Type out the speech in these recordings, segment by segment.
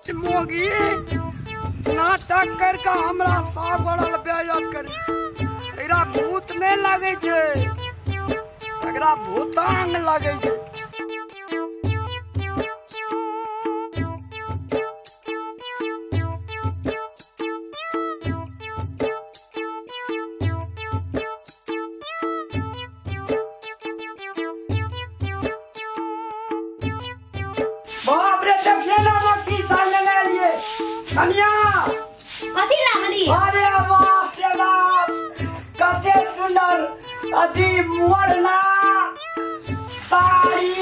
मोगी नाटक करके हमरा साफ गड़ल बेइज्जत करी। एकरा भूत नहीं लगे छै, एकरा भूतांग लगे छै। बाप रे देखिए ना हम की सामने ले लिए कन्या कथी लागली। अरे बाप रे बाप कते सुंदर अति मोरना साड़ी।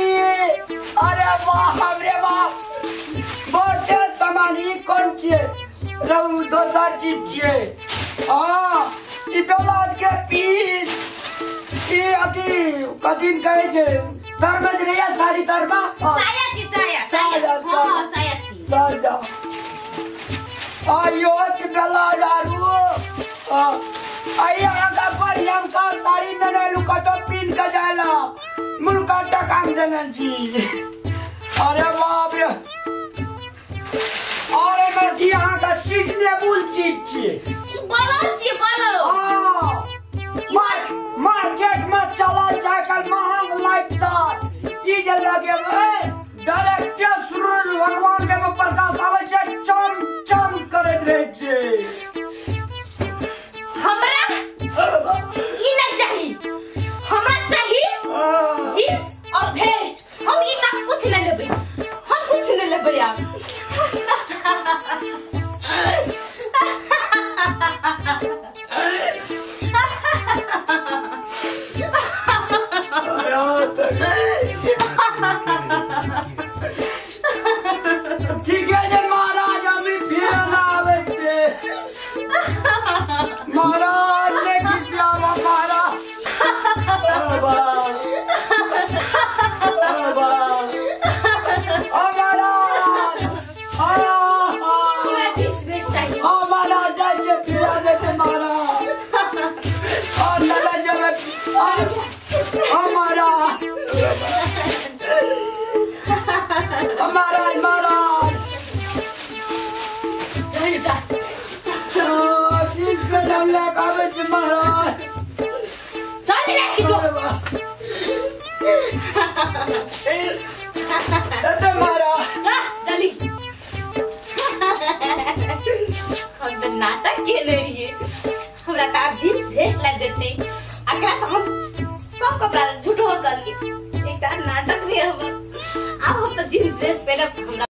अरे बाप रे बाप बहुते सामान ई कोन छियै रहू दोसर चीज छियै। हाँ ई ब्लाउज के पीस ई अथी कथी कहै छै तरमे जे रहैया साड़ी तरमा साया छी साया साया हां साया छी साया। आयो ब्लाउज आरू आई अहाँके बढ़िया का साड़ी नेने एलू कतौ पिन्ह के जाय ला मुल्का टका मे देने छी। अरे बाप रे अरे मैं ई अहाँके सीजनेबल चीज छियै। बोलो छी बोलो। हाँ मार्केट में चलल जाय कल महंग लगता ई जे लगेबै डायरेक्ट सूरज भगवान के प्रकाश आबै छै चम चम करैत रहै छै। हमरा ई नहीं चाहिए, हमरा चाहिए जींस और वेस्ट। हम ई सब कुछ नहीं लेबै, हम कुछ नहीं लेबै आब। ठीक है महाराज हम फिर ना आबै छियै। महाराज ने खिसियावा महाराज। महाराज महाराज महाराज हम तो नाटक केने रहिए, हमरा त आब जींस भेस्ट ला देते एकरा त हम सब कपड़ा झूठो करके एकटा नाटक रहे हमर। आब हम त जींस भेस्ट पहिरब।